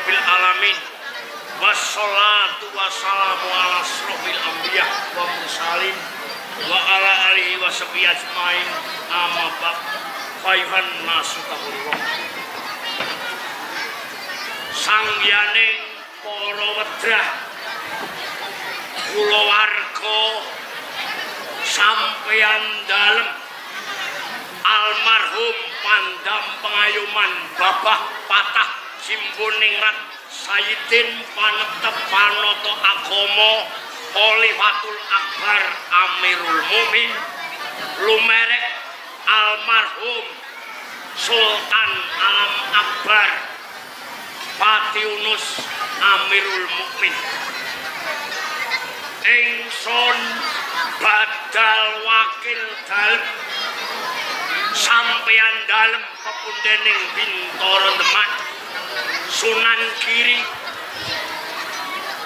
Alhamdulillahirabbil alamin. Wassalatu wassalamu ala asrofil anbiya wa mursalin wa ala alihi wa sahbihi ajmain. Amma ba'd. Fayuhan nasu taqullah. Sangyaning para wedrah kulawarga sampeyan dalem almarhum Pandam Pengayoman Babah Patah Simbuningrat Sayyidin Panetep Panoto Agama Khalifatul Akbar Amirul Mukminin lumerek almarhum Sultan Alam Akbar Pati Yunus Amirul Mukmin. Ingsun badal wakil dalem sampeyan dalem pepundening Bintara Demak Sunan Giri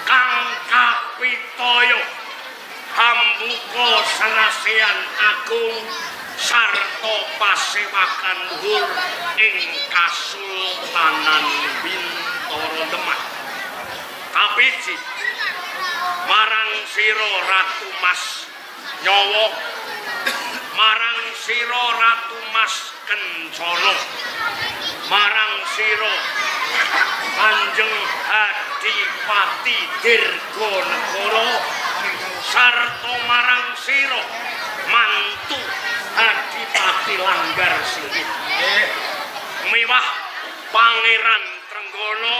kang kapitaya hambuka sarasehan agung sarta pasewakan luhur ing Kasultanan Bintara Demak. Kapiji marang sira Ratu Mas Nyawa, marang sira Ratu Mas Kencana, marang sira Kanjeng Adipati Dirganegara, sarta marang sira mantu Adipati Langgar Singgih. Miwah Pangeran Trenggana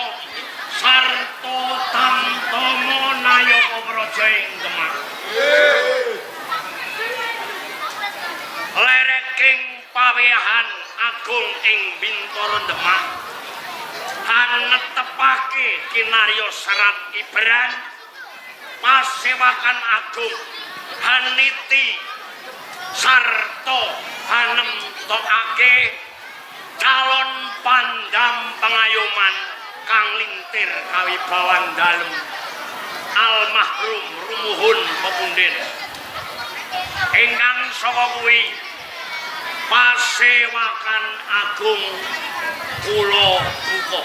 sarta Tamtama Nayaka Praja ing Demak. Lereking pawehan agung ing Bintara Demak hanetepake kinarya serat Ibran pasewakan agung haniti sarta hanemtokake calon Pandam Pengayoman kang lintir kawibawan dalem almahrum rumuhun pepunden. Ingkang saka kuwi pasewakan agung kula buka.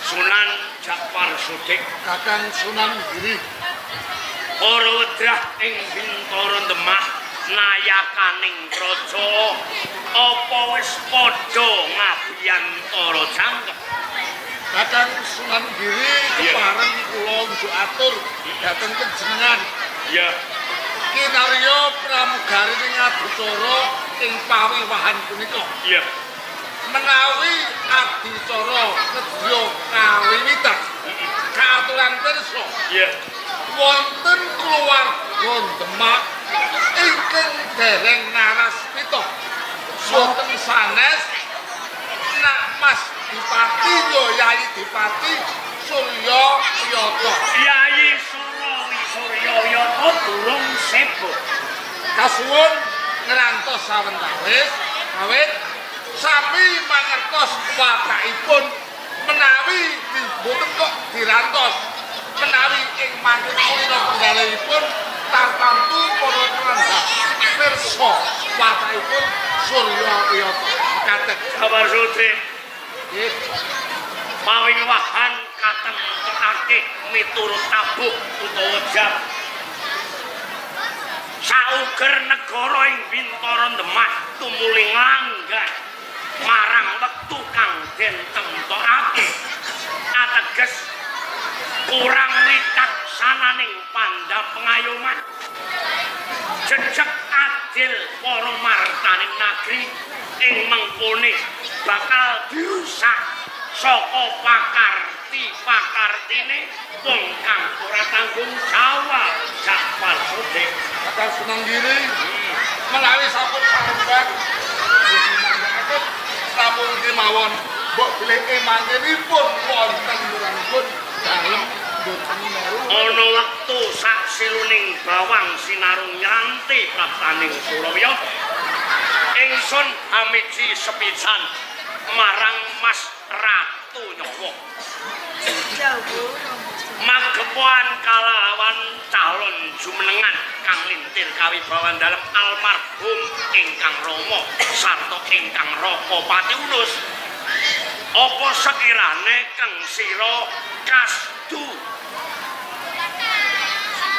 Sunan Jakfar Sodik, Kakang Sunan Giri, para wedrah ing Bintara Demak nayakaning praja apa wis padha ngabiyantara jangkep? Kakang Sunan Giri, kepareng kula njuk atur dhateng panjenengan. Iya. Kinarya pramugari ing adicara ing pawiwahan punika. Iya. Menawi adicara nedya kawiwitan, kaaturan pirsa wonten keluarga Demak ingkang dereng naraspita. Boten sanes Nak Mas Dipati ya Yayi Dipati Surya Wiyata. Yayi Surawi Surya Wiyata durung sebo. Kasuwun ngrantos sawentawis awit sami mangertos watakipun menawi boten kok dirantos menawi ing mangke kulino penggalihipun tartamtu para kerandhah pirsa watakipun Surya Wiyata. Katet. Sabar Sodik. Nggih. Pawiwahan katemtokake miturut tabuh utawa jam. Sauger negara ing Bintara Demak tumuli nglanggar marang wektu kang den temtokake. Ateges kurang wicaksananing Pandam Pengayoman. Jejeg adil para martaning nagri ing mengkone bakal dirusak saka pakarti pakartine wong kang ora tanggung jawab. Jakfar Sodik. Kakang Sunan Giri, menawi sampun sarembag namung kemawon mbok bilih emanipun wonten muranipun dalem boten meru. Ana wektu saksiluning bawang sinarung nyanti praptaning Surabaya, ingsun hamiji sepisan marang Mas Ratu Nyawa. Magepokan kalawan calon jumenengan. kang lintir kawibawan dalem almarhum ingkang rama sarta ingkang raka Patiunus. Apa sekirane kang sira kasdu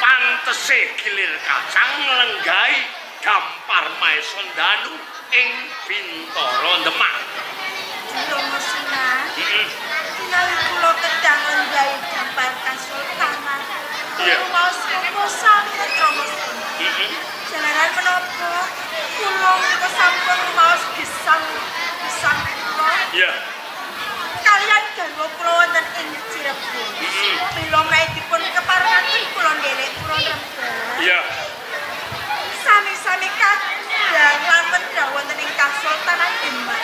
pantese gilir kacang lenggahi dampar Maesa Danu ing Bintara Demak? Rama Sunan, Heeh. menawi kula kedah nglengghahi dampar kasultanan. Iya. Rumaos kula sanget, Rama Sunan. Heeh. Jalaran menapa kula menika sampun rumaos gesang gesang kula kaliyan garwa kula wonten ing Cirebon. Mila menawi dipun keparengaken kula nderek kula nrembag. Sami-sami kadang lan wedrah wonten ing Kasultanan Demak.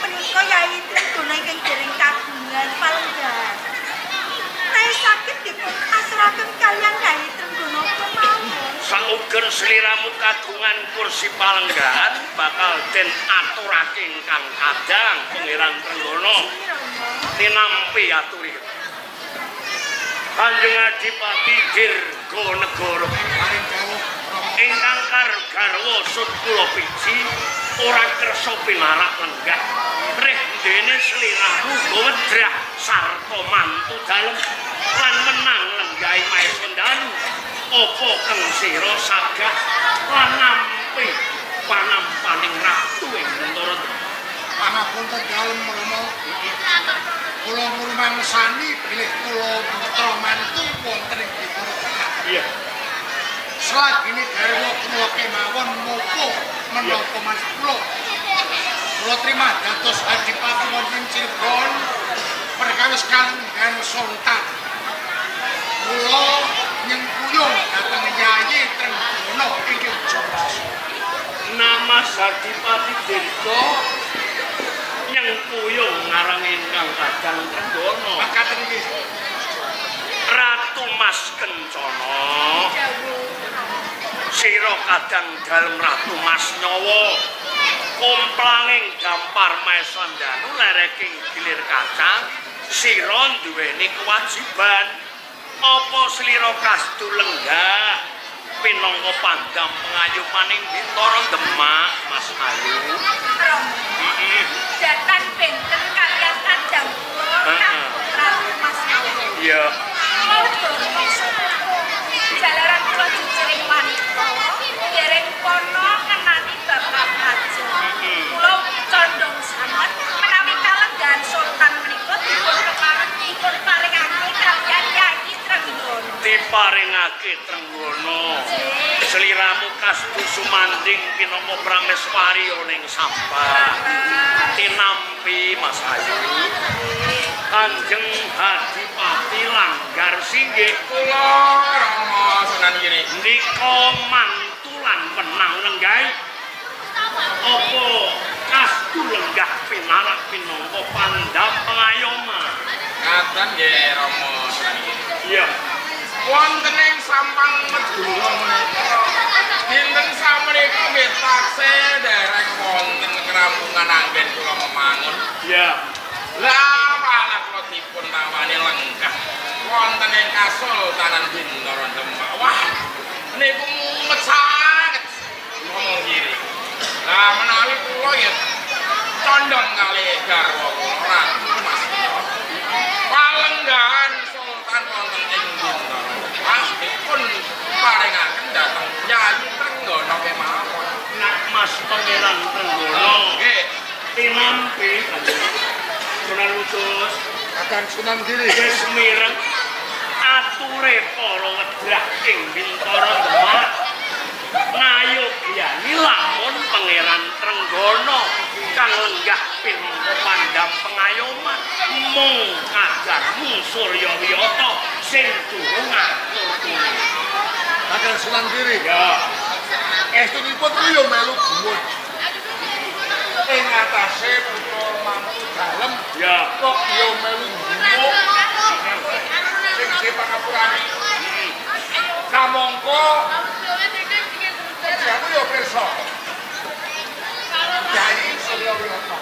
Menika Yayi Trenggono ingkang dereng kagungan palenggahan. Menawi saged dipun aturaken kaliyan Yayi Trenggono kemawon. Sauger sliramu kagungan kursi palenggahan bakal den aturake ingkang kadang Pangeran Trenggono. Tinampi aturi. Kanjeng Adipati Dirganegara Paring dawuh, Rama. Ingkang garwa sut kula piji ora kersa pinarak lenggah. Rih dene sliramu wedrah sarta mantu dalem lan menang lenggahi Maesa Danu. Apa kang sira sagah lan nampi panampaning ratu ing Bintara? Pangapunten dalem, Rama. Kula ngrumangsani bilih kula putra mantu wonten ing Bintara Demak. Selagine garwa kula kemawon mopo menapa mas kula. Kula trima dados adipati wonten Cirebon perkawis kalenggahan sultan. Kula nyengkuyung dhateng Yayi Trenggono ingkang Jogja. Nama Adipati Dirga nyengkuyung marang ingkang kadang Trenggono. Makaten nggih. Ratu Mas Kencana. Sira kadang dalem Ratu Mas Nyawa. Komplanging dampar Maesa Danu lereking gilir kacang, sira duweni kewajiban. Apa slira kasdu lenggah pinangka pandam pengayumaning Bintara Demak, Mas Ayu? Rama, Heeh. datan benten kaliyan kadang kula kanggo Ratu Mas Nyawa. Iya. Kula durung jalaran kula jejering wanita, dereng kono ngenani bapak raja. Kula condong sanget menawi kalenggahan sultan menika dipun kepareng dipun paringake kaliyan Yayi Trenggono. Diparingake Trenggono. Sliramu kasdu sumanding pinangka prameswari ning sampah. Tinampi, Mas Ayu. Kanjeng Adipati Langgar Singgih. Kula, Rama Sunan Giri. Ndika mantu lan menang lenggahi. Apa kasdu lenggah pinarak pinangka pandam pengayoma? Ngaten nggih, Rama Sunan Giri. Iya. Wonten ing Sampang Madura menika dinten samenika nggih taksih dereng wonten kerampungan anggen kula memangun. Lah malah kula dipun tawani lenggah wonten ing Kasultanan Bintara Demak. Wah, niku mumet sanget, Rama Giri. Lah menawi kula nggih condong kalih garwa kula Ratu Mas Kira. Palenggahan sultan wonten ing Bintara Demak dipun paringaken dhateng Yayi Trenggono kemawon. Nak Mas Pangeran Trenggono. Nggih. Tinampi Kanjeng Sunan Kudus. Kakang Sunan Giri. Wis mireng ature para wedrah ing Bintara Demak ngayogyani lamun Pangeran Trenggono kang lenggah pinangka pandam pengayoman mung kadarmu Surya Wiyata sing durung atur. Kakang Sunan Giri. Ya. Estunipun kuwi yo melu gumun. Ing atase putra mantu dalem kok yo melu gumuk. Sing dipangapurane. Kamangka aku yo pirsa. Yai Surya Wiyata.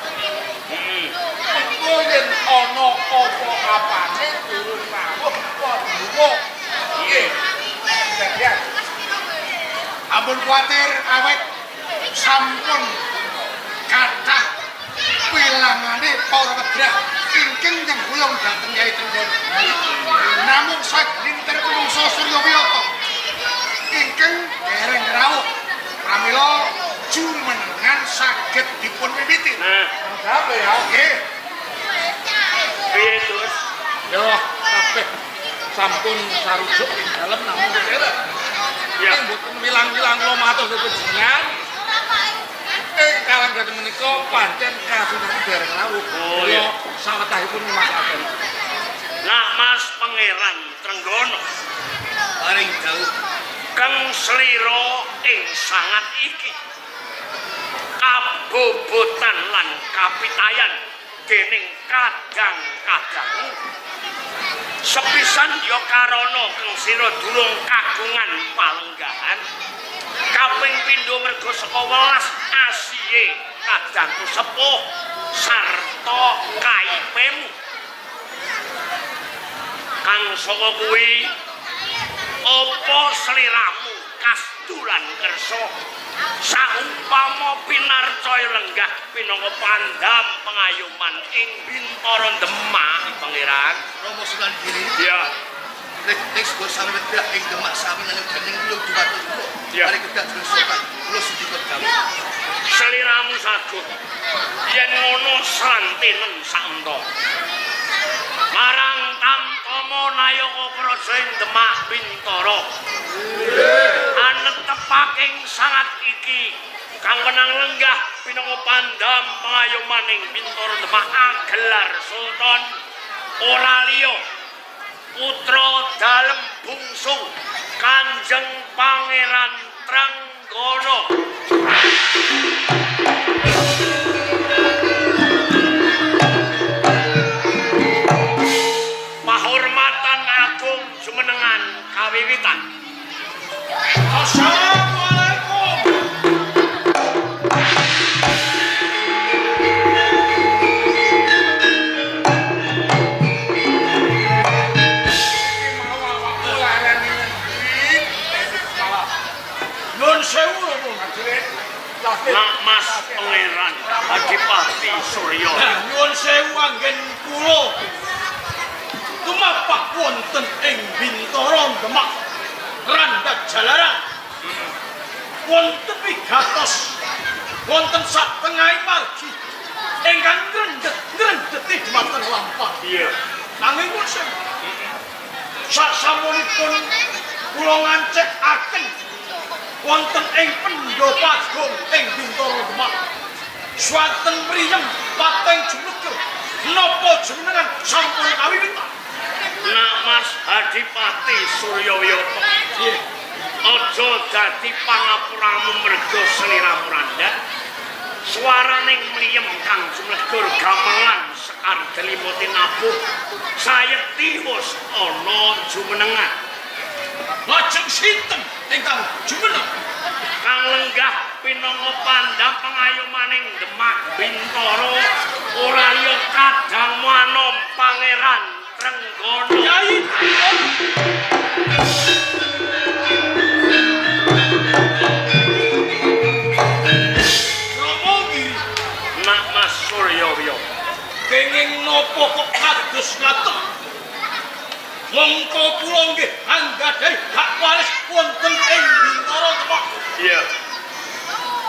Engko yen ana apa-apane durung rawuh kok gumuk. Nggih. Bagian. Ampun kuwatir, awet sampun kathah wilangane para wedrah ingkang nyengkuyung dhateng Kyai Trenggono. Namung sagelintir tumungsa Suryawiyata ingkang dereng rawuh. Pramila jumenengan saged dipun wiwiti. Nah, Apa ya? Nggih. Piye terus? Yo, kabeh sampun sarujuk ing dalem namung kira. Ya. Ing mboten wilang-wilang kula matur sejenengan. Ing Karangdadi menika pancen kasunan dereng rawuh. Oh, iya. Sawetahipun makaten. Nak Mas Pangeran Trenggono Paring dawuh kang slira ing sangat iki kabobotan lan kapitayan dening kadang-kadang sepisan ya karana kang sira durung kagungan palenggahan, kaping pindho merga saka welas asihe kadangku sepuh sarta kaipemu kang saka kuwi apa sliramu kastulan kersa saumpama pinarcaya lenggah pinangka pandam pengayoman ing Bintara Demak Pangeran. Rama Sunan Giri. Ya. Nek sebuah sami wedhak ing Demak sami nang gandeng kula dumados kula. Ya. Mari kedah jeng sultan kula sudika dawuh. Sliramu sagut yen ngono slantenen samta marang Tamtama Nayaka Praja ing Demak Bintara. Anetepaking sangat iki kang wenang lenggah pinangka pandam pengayomaning Bintara Demak agelar Sultan ora liya putra dalem bungsu Kanjeng Pangeran Trenggono. Pahormatan agung jumenengan kawiwitan. Assalamualaikum. Iki mau awakmu larani ngendi? Malah. Nyun sewu lho, Prajurit. Nak Mas Pangeran Adipati Surya. Nyuwun sewu anggen kula tumapak wonten ing Bintara Demak Randhat Jalaran. Wonten wigatos wonten satengahing margi ingkang ngrendet-ngrendeti dhumateng lampah. Iya. Nanging nyuwun sewu sasampunipun kula ngancikaken wonten ing Pandhapa Agung ing Bintara Demak. Swanten mriyem pateng jumleger napa jumenengan sampun kawiwitan? Nak Mas Adipati Suryawiyata. Nggih. Aja dadi pangapuramu merga sliramu randhat. Swaraning mliyem kang jumlegur gamelan sekar delima tinabuh sayekti wis ana jumenengan. Lajeng sinten ingkang jumeneng? Kang lenggah pinangka pandam pengayomaning Demak Bintara ora liya kadang anom Pangeran Trenggono. Kyai Rama Giri, Nak Mas Suryawiyata. kenging napa kok kados ngaten? Mongko kula nggih anggadhahi hak waris wonten ing Bintara Demak. Iya.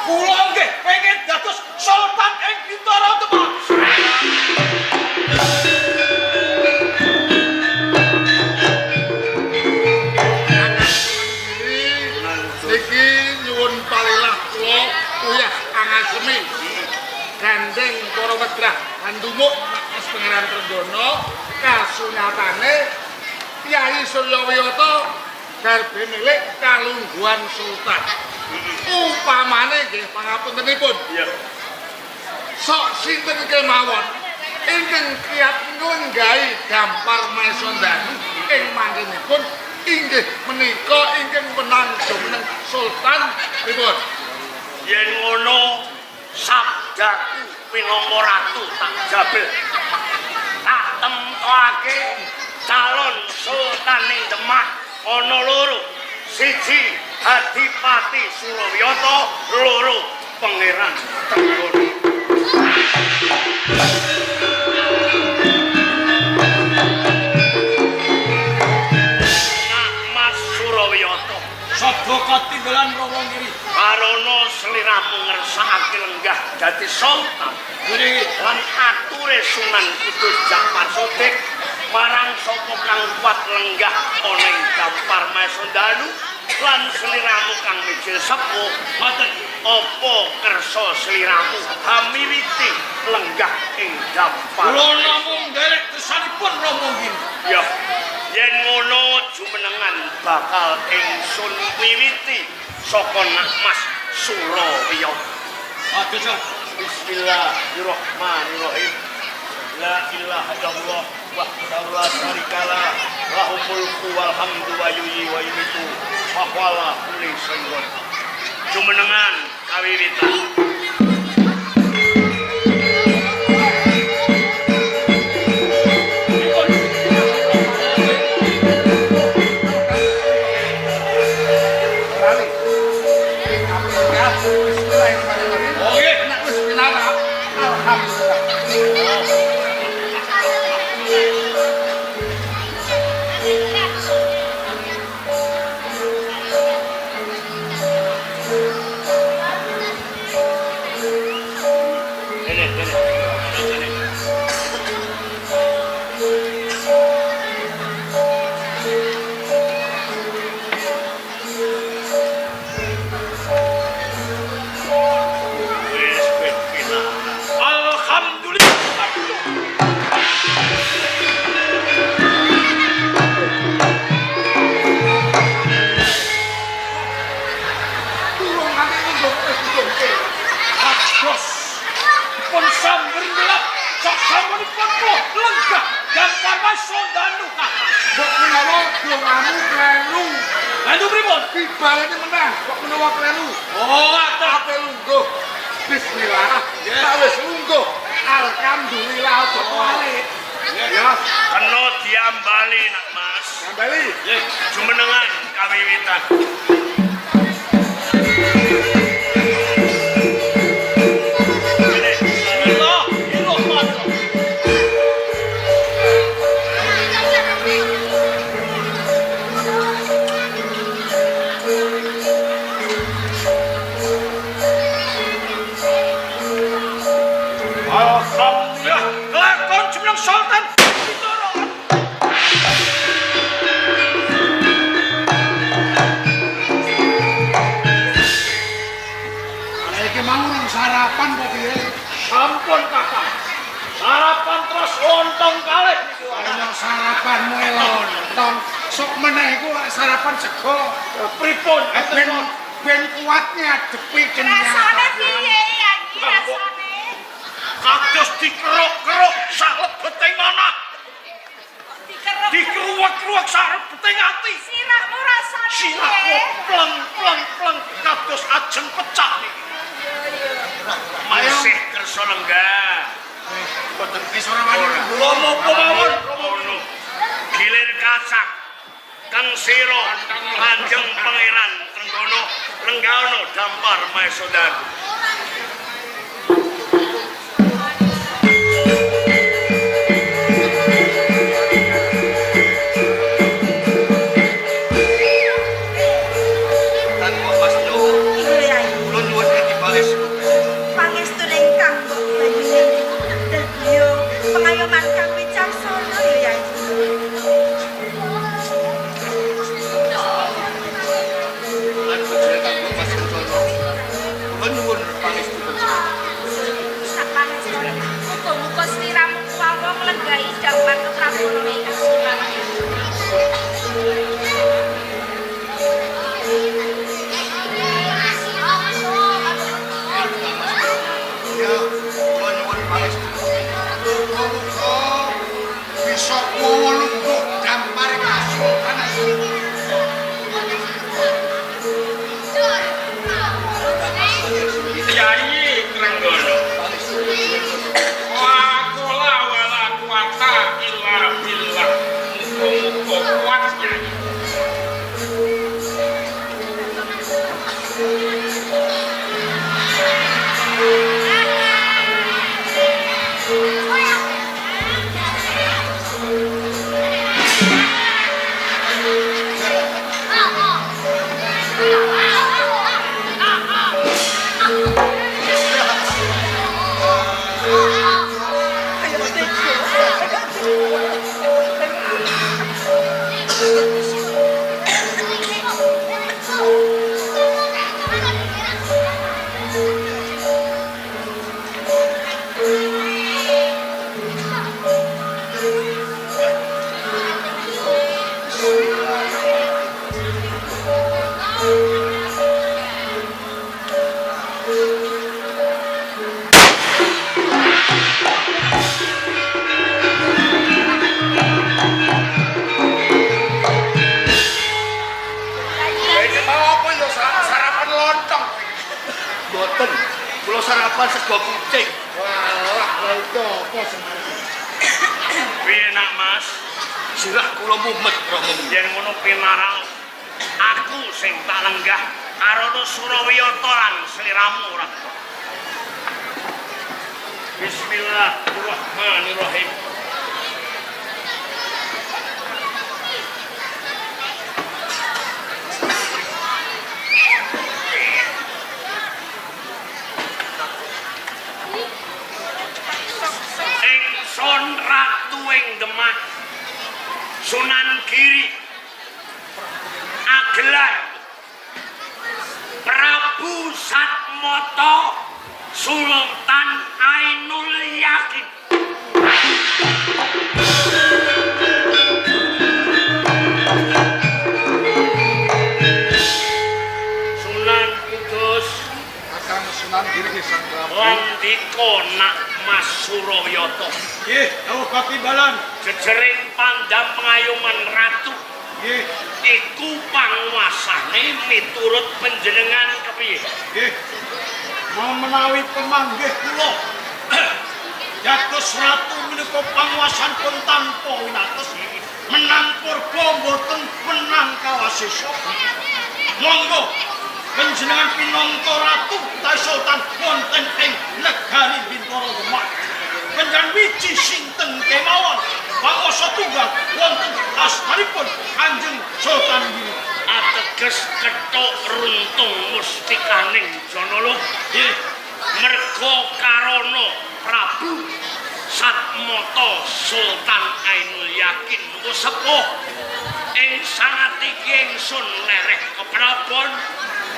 Kula nggih pengen dados sultan ing Bintara Demak. Niki nyuwun palilah kula uyah angasemi. Gandeng para wedrah andumuk Mas Pangeran Trenggono kasunyatane Kyai Suryawiyata garbe milik kalungguhan sultan. Upamane nggih pangapuntenipun. Iya. Sok sinten kemawon ingkang kiat nglenggahi gampar Maesandanu ing mangkenipun inggih menika ingkang menang jumeneng sultan pripun? Yen ngono sabdaku pinangka ratu tak jabel. Tak temtokake calon sultan ing Demak ana loro. Siji Adipati Surawiyata, loro Pangeran Trenggono. Nak Mas Surawiyata, Sabda katinggalan Rama Giri. karana sliramu ngersakake lenggah dadi sultan lan ature Sunan Kudus Ja'far Shodiq marang sapa kang kuat lenggah ana ing Dampar Maesandanu lan sliramu kang mijil sepuh Ngoten. apa kersa sliramu hamiwiti lenggah ing Dampar? Kula namung nderek kersanipun Rama Giri. Ya, yen ngono jumenengan bakal ingsun wiwiti saka Nak Mas Surawiyata. Aduh, Bismillahirrahmanirrahim. La ilaha illallah wahdahu la syarikalah lahu mulku wal hamdu wa yuhyi wa yumiitu wa huwa ala kulli syai'in qadir. Jumenengan kawiwitan. Lali. Ya, bismillahirrahmanirrahim. Oh nggih. Nek wis pinarak, alhamdulillah. Ini, ini. Ini. Wis wis pinarak. Alhamdulillah. Tulung kami untung wis ditungke. Kados pun samber gelap sak sampunipun kula lenggah Dampar Maesandanu. Mbok menawa dongamu kleru. Lalu pripun? Pibalane menang, kok menawa kleru. Oh, ngaten. Ate lungguh. Bismillah. Tak wis lungguh. Alhamdulillah aja kualik. Ya, Kena diambali Nak Mas. kembali. Nggih. Jumenengan kawiwitan. Ini. Bismillahirrahmanirrahim. Alhamdulillah, kelakon jumeneng Sultan Bintoro. Lah iki mau urung sarapan kok piye? Sampun kakak. Sarapan terus lontong kalih niki wae. Kaya sarapanmu e lontong. Sok meneh iku lak sarapan sego. Pripun? Ben ben kuat ngadepi Rasane kenyataan. piye ya iki rasane? Kados dikeruk-keruk sak lebeting manah, Dikeruk. dikeruwek-keruwek sak lebeting ati. Sirahmu rasane Sirah piye? pleng pleng pleng kados ajeng pecah niki. Masih kersa lenggah. Boten wis ora wani. Kula napa mawon? Ono. Gilir kacak. Kang sira Kanjeng Pangeran Trenggono Lenggana Dampar Maesandanu. Tan kok Mas Yo, Iya Yai. kula nyuwun dibales. Pangestune ingkang mbok Banyuning dadiya pengayoman kang wicaksana ya Yai. Lan bejane kanggo Mas Kencana. Kula nyuwun pangestu panjenengan. Sak pangestune muga-muga sliramu kuwawa nglenggahi dampar keprabono ingkang sunan. Ya, kula nyuwun pangestu. Muga-muga bisa kuwa lungguh dampar kasultanan. Yai Trenggono. Pangestu panjenengan. La haula wala quwata illa billah. Muga-muga kuat Yai. Iki mau apa ya sarapan lontong. Mboten. Kula sarapan sego kucing. Walah, lha iki apa seneng? Piye nak Mas? Sirah kula mumet Rama. Yen ngono pinarak aku sing tak lenggah karana Surawiyata lan sliramu ora. Bismillahirrahmanirrahim. Ingsun ratu ing Demak Sunan Giri agelar Prabu Satmata Sultan Ainul Yakin. Sunan Kudus Kakang Sunan Giri Sang Prabu. Landika nak Mas Surawiyata. Nggih, dawuh katimbalan. Jejering pandam pengayoman ratu Nggih, iku panguasane miturut panjenengan kepiye? nggih. Menawi pemanggih kula dados ratu menika panguwasanipun tanpa winates, menang purba mboten menang kawasesa. Monggo panjenengan pinangka ratu utawi sultan wonten ing negari Bintara Demak. Panjenengan wiji sinten kemawon panguwasa tunggal wonten astanipun Kanjeng Sultan Giri. Ateges kethuk runtung mustikaning Janala. Nggih. Merga karana Prabu Satmata Sultan Ainul Yakin wis sepuh ing sangatiki ingsun lereh keprabon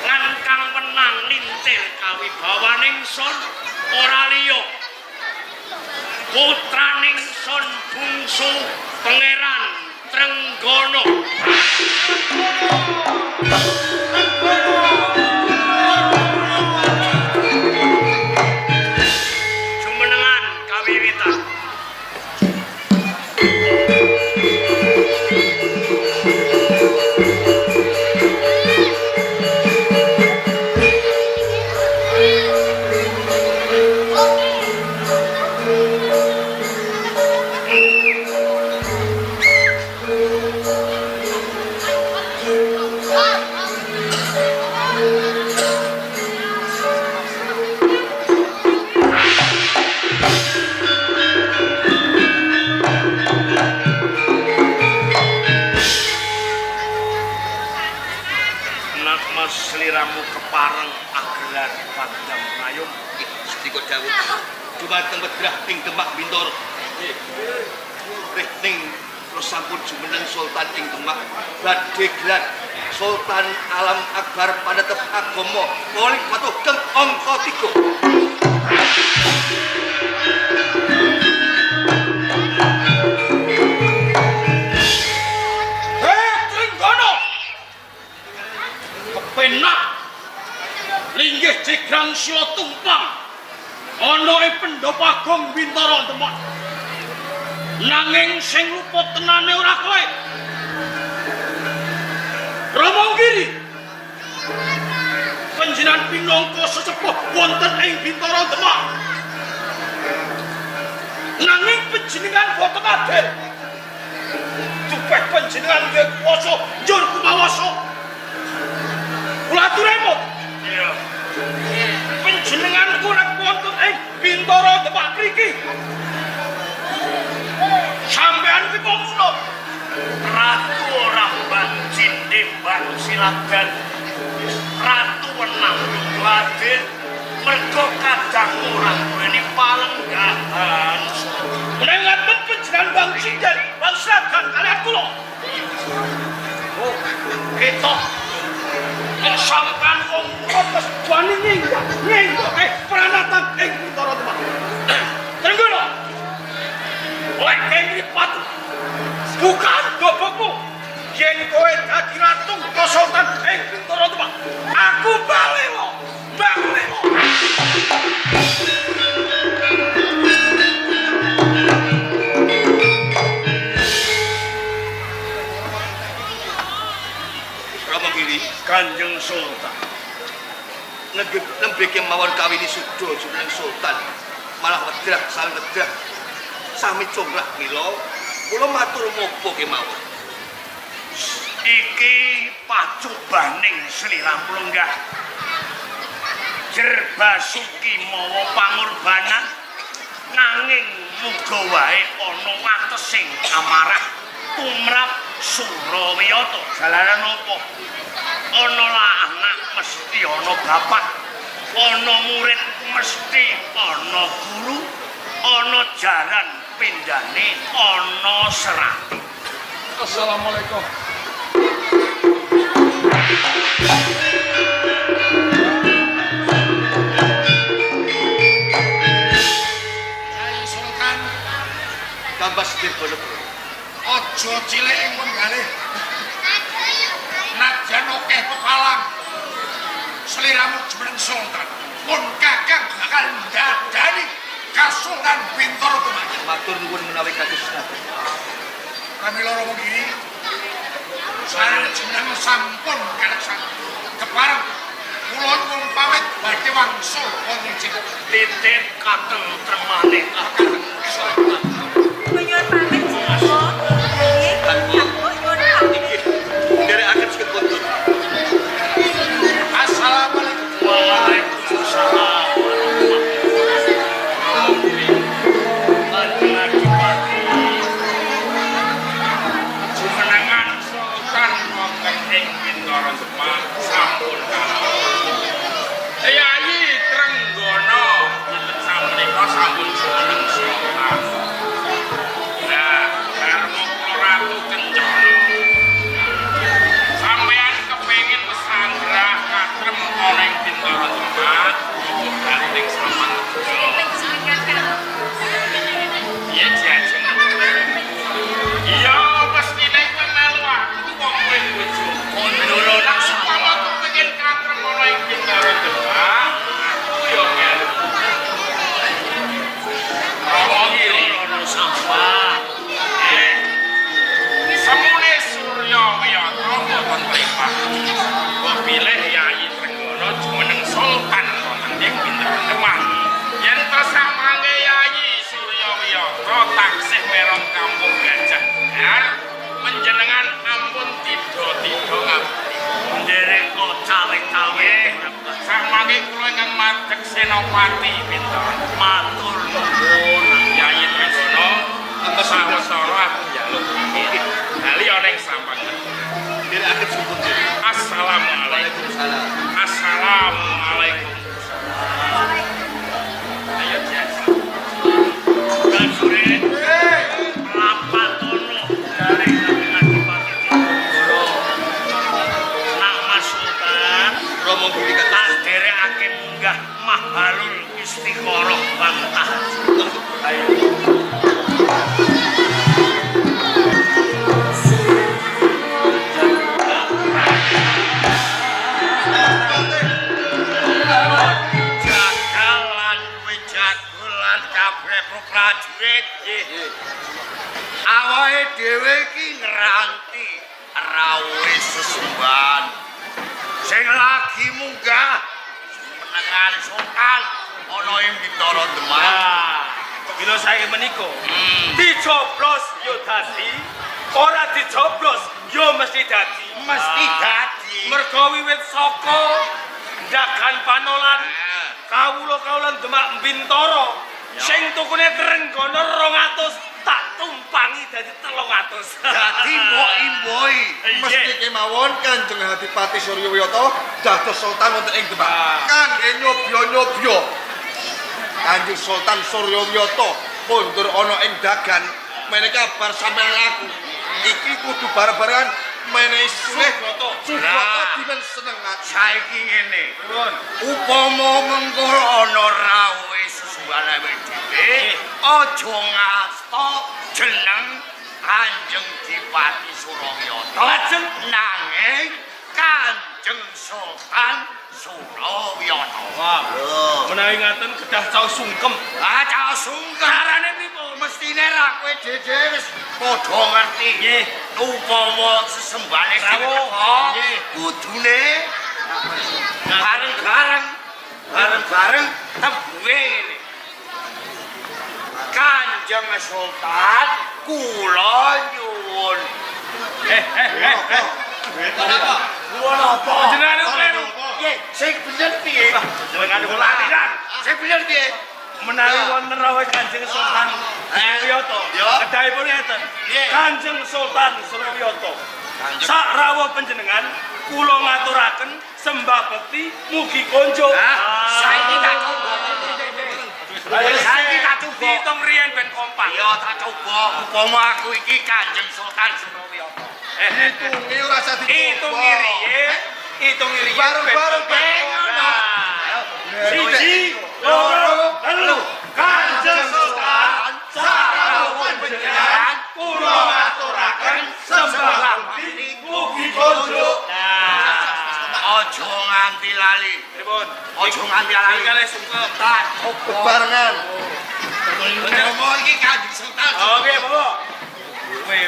lan kang wenang lintir kawibawaning sun ora liya putraning sun bungsu Pangeran Trenggana. Jumenengan kawiwitan. Nak Mas sliramu kepareng agelar pandam ngayom. Sendika dawuh. Dumateng wedrah ing Demak Bintoro. Rih ning kula sampun jumeneng Sultan ing Demak badhe gelar Sultan Alam Akbar panetep agama Kolik Watu Geng angka 3. Hei Trenggana. Kepenak linggih jegrang sila tumpang ana ing pendopo agung Bintara Demak. Nanging sing luput tenane ora kowe. Rama Giri. Panjenengan pinangka sesepuh wonten ing Bintara Demak. Nanging panjenengan boten adil. Dupeh panjenengan duwe kuwasa njur kumawasa. Kula aturemo. Iya. Panjenengan kurang wonten ing Bintara Demak mriki. Sampeyan iki kok ngono? Ratu ora mbang cindhe mbang siladan. Ratu wenang lungguh adil. Mergo kadang ora duweni palenggahan. Menawi ngaten panjenengan Bang Sinden, Bang Sragan kalian kula. Oh, ketok. Nek sampean wong protes wani nyinggah, nyinggah pranatan ing Bintara Demak. Trenggono. Lek mripat bukan gobokmu. Yen kowe dadi ratu sultan ing Bintara Demak, aku bali lo. Bali lo. Rama Giri, Kanjeng Sultan. Nembe kemawon kawini suda jumeneng Sultan. Malah wedrah sami wedrah. Sami congklak mila kula matur mopo kemawon. Iki pacobaning sliramu lenggah. Jerbasuki mawa pangorbanan nanging muga wae ana watesing amarah tumrap Surawiyata. Jalaran apa? Ana anak mesti ana bapak, ana murid mesti ana guru, ana jaran pindhane ana serati. Assalamualaikum. Kyai Sultan, Tambah Dirgonegoro. aja cilik ing penggalih. Najan akeh pepalang. Sliramu jumeneng Sultan. Mun Kakang bakal ndadani Kasultan Bintara Demak. Matur nuwun menawi kados ngaten. Pramila Rama Giri, sareng jeneng sampun kaleksan. Kepareng kula nyuwun pamit badhe wangsul wonten Citep. Titip katentremane Kakang Sultan. Kula nyuwun pamit Joko. Nggih, aku nyuwun pamit. Inggih, nderekaken sugeng kondur. Assalamualaikum. Waalaikumsalam. Kanjeng Adipati. Jumenengan Sultan wonten ing Bintara Demak sampun kalawuh. Yayi Trenggono dinten samenika sampun jumeneng Sultan. Lah, darma kula Ratu Kencana. Sampeyan kepengin pesanggrah katrem ana ing Bintara Demak, apa bali ning Sampang Madura? Panjenengan karo. Iya, Jajeng. Iya, mestine kowe melu aku ki wong kowe bojoku. Kondoro Lah umpama kepengin katrem ana ing Bintara Demak, aku ya melu. Rama Giri, ana sampah. Semune Surya Wiyata mboten trepah. Mbok bilih Yayi Trenggono jumeneng Sultan wonten ing Bintara Demak. Yen to samangke Yayi Surya Wiyata taksih merong kampung Gajah Dar, panjenengan ampun tidha-tidha ngabdi. Nderek kok cawe-cawe. Samangke kula ingkang madheg Senopati Bintara. Matur nuwun. Yayi Trenggono, sawetara aku njaluk pamit. Bali ana ing Sampang Madura. Nderekaken sugeng kondur. Assalamualaikum. Waalaikumsalam. Assalamualaikum. Ayo Jas. Prajurit mlapatono dari Kanjeng Adipati Diponegoro. Nak Mas Sultan, Rama Giri kados tak derekake munggah mahalul istikharah lan tahajud. monggo. Ayo. Jagalan wijagulan kabeh prajurit. Awake dhewe iki ngranti rawuhe sesembahan sing lagi munggah menengan Sultan ana ing Bintara Demak. Dina saiki menika dicoblos yo dadi, ora dicoblos yo mesti dadi. Mesti dadi. Mergo wiwit saka ndagan panolan kawula-kawulan Demak Bintara sing tukune Trenggono 200 tak tumpangi dadi 300. Dadi Dadi mbok imboi. Mesti kemawon Kanjeng Adipati Suryawiyata dados sultan wonten ing Demak. Kangge nyobya-nyobya. Kanjeng Sultan Suryawiyata kondur ana ing dagan menehi kabar sampeyan laku. Iki kudu bareng-barengan menehi sulih Subrata dimen seneng ati. Saiki ngene. Upama mengko ana rawuhe sesembahane dhewe, aja ngasta jeneng Kanjeng Dipati Surawiyata. Lajeng nanging Kanjeng Sultan Surawiyata. Wah. Menawi ngaten kedah caos sungkem. Ah, caos sungkem. Carane pripun? Mestine ra kowe dhewe wis padha ngerti. Nggih. Upama sesembahane dhewe Rawuh. teko, Nggih. kudune bareng-bareng bareng-bareng tembuhe ngene. Kanjeng Sultan kula nyuwun. Eh. Nyuwun apa? Jenengan niku kleru. Piye? Sing bener piye? Jenengan niku lalian. Sing bener piye? Menawi wonten rawuh Kanjeng Sultan Surawiyata. Kedahipun ngeten. Kanjeng Sultan Surawiyata. Sak rawuh panjenengan kula ngaturaken sembah bekti mugi konjuk. Saiki tak coba. Saiki tak coba. Diitung riyen ben kompak. Iya tak coba. Upama aku iki Kanjeng Sultan Surawiyata. Hitungi ora usah dicoba. Hitungi riyen, hitungi riyen. Bareng-bareng ben ngono. Siji, loro, telu. Kanjeng Sultan sak rawuh panjenengan kula ngaturaken sembah bekti mugi konjuk. Aja nganti lali. Pripun? Aja nganti lali. Iki kalih sungkem. Tak coba. Bebarengan. Upama iki Kanjeng Sultan. Oke, Bapak. We.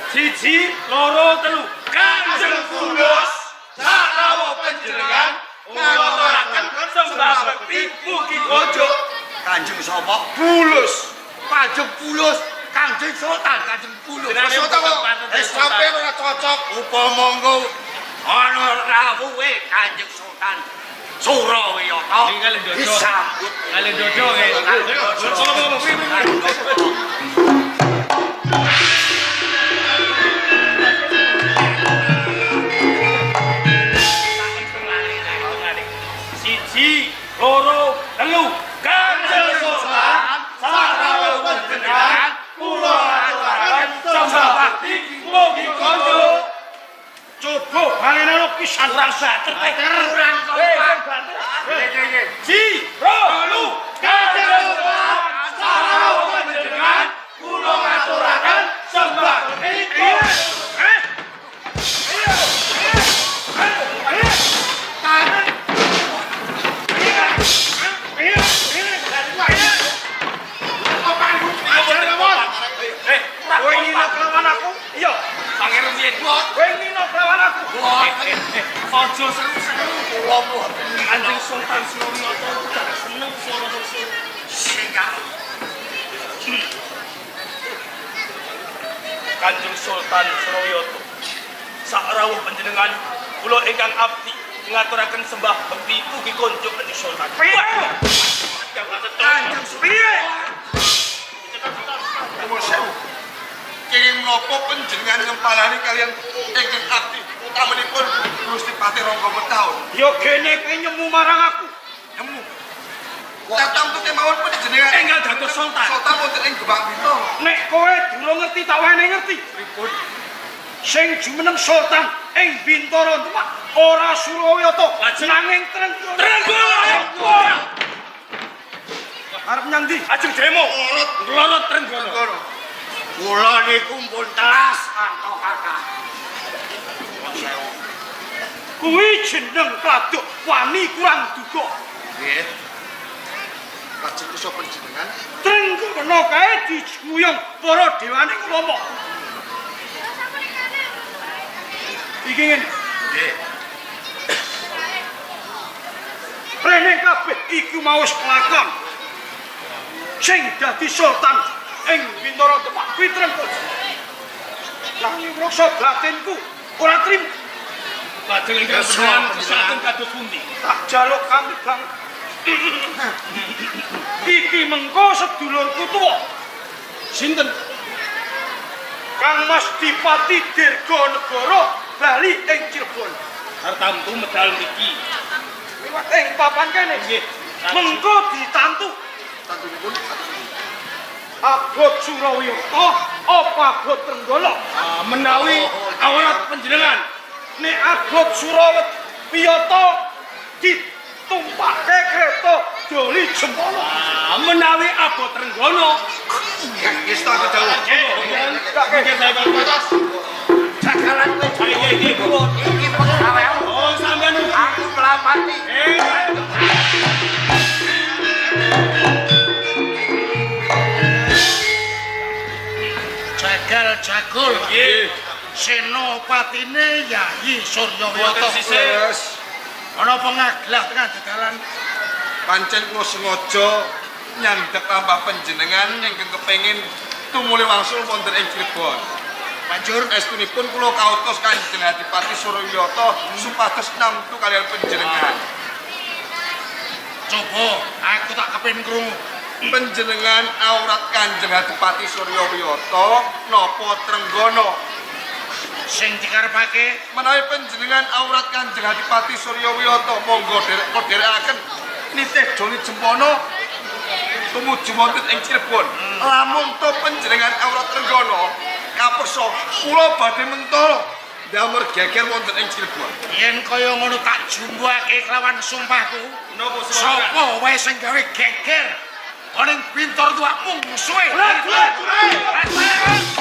Siji, loro, telu. Kanjeng Bulus sak rawuh panjenengan kula ngaturaken sembah bekti mugi konjuk. Kanjeng sapa? Bulus. Kanjeng Bulus. Kanjeng Sultan, Kanjeng Bulus. Jenenge Sultan kok sampeyan ora cocok. Upama engko ana rawuhe Kanjeng Sultan Surawiyata Iki kalih dodo. disambut Kalih dodo nggih. Siji, loro, telu. Kanjeng Sultan sak rawuh panjenengan kula ngaturaken sembah bekti mugi konjuk. Coba balenono pisan kurang bater teh. Kurang kompak. Ji, ro, telu. Kanjeng Sultan sak rawuh panjenengan kula ngaturaken sembah bekti. Kowe ngino kelawan aku? Iya. Pangeran riyen. Kowe ngino kelawan aku. Aja seru-seru. Kula mboten Kanjeng Sultan Surawiyata gak seneng swara seru. sing Kanjeng Sultan Surawiyata. Sak rawuh panjenengan kula ingkang abdi ngaturaken sembah bekti mugi konjuk Kanjeng Sultan. Piye? Kanjeng Piye? Nuwun sewu. Kenging menapa panjenengan ngempalani kalian ingkang abdi utamanipun Gusti Patih Rangga Betaun. Ya gene kowe nyemu marang aku. Nemu. Tatang tuh kemawon panjenengan Enggal dados sultan. Sultan wonten ing Demak Bintoro. Nek kowe durung ngerti tak wene ngerti. Pripun? Sing jumeneng sultan ing Bintoro Demak ora Surawiyata nanging Trenggono. Trenggono. Arep nyang ndi? Ajeng demo. Nglorot Trenggono. Trenggono. Kula niku pun telas arta kakak. Kuwi jeneng kladuk wani kurang duga. Nggih. Lajeng kersa panjenengan Trenggono kae dijuyung para dewane ulama. Iki ngene. nggih. Rene kabeh iku mau wis kelakon. Sing dadi sultan ing Bintara Demak kuwi Trenggono. Nanging rasa batinku ora trimo. Lajeng ingkang panjenengan kesaken kados pundi? Tak jaluk kami bang. Iki mengko sedulurku tuwa. Sinten? Kang Mas Dipati Dirgonegara bali ing Cirebon. Tartamtu medal mriki. Liwat ing papan kene. Nggih. Mengko ditantu Tantunipun abot Surawiyata apa abot Trenggala. Ah, menawi awrat panjenengan Nek abot Surawiyata ditumpake kereta Doli Jempolo. Ah, menawi abot Trenggana wis tak dawuh. Mikir saya kok. Jagalan kowe. Iya, iya, iya. Iki pegaweanmu. Oh, sampean ugi. Aku melamati. Eh, Jagal jagul. nggih. Senopatine Yayi Suryawiyata. Boten sisih. Wes Ana apa ngaglah tekan dedalan? pancen kula sengaja nyandhek lampah panjenengan ingkang kepengin tumuli wangsul wonten ing Cirebon. Banjur Estunipun kula kautos Kanjeng Adipati Suryawiyata supados namtu kaliyan panjenengan. coba aku tak kepengin krungu. Panjenengan aurat Kanjeng Adipati Suryawiyata napa Trenggana? Sing dikarepake Menawi panjenengan aurat Kanjeng Adipati Suryawiyata monggo derek kula derekaken nitih Doli Jempono tumuju wonten ing Cirebon. Lamun to panjenengan aurat Trenggana kapeksa kula badhe mentala damel geger wonten ing Cirebon. Yen kaya ngono tak jumbuhake kelawan sumpahku. Napa suara? Sapa wae sing gawe geger ana ing Bintor tuak mungsuhe. Lah, lah, lah.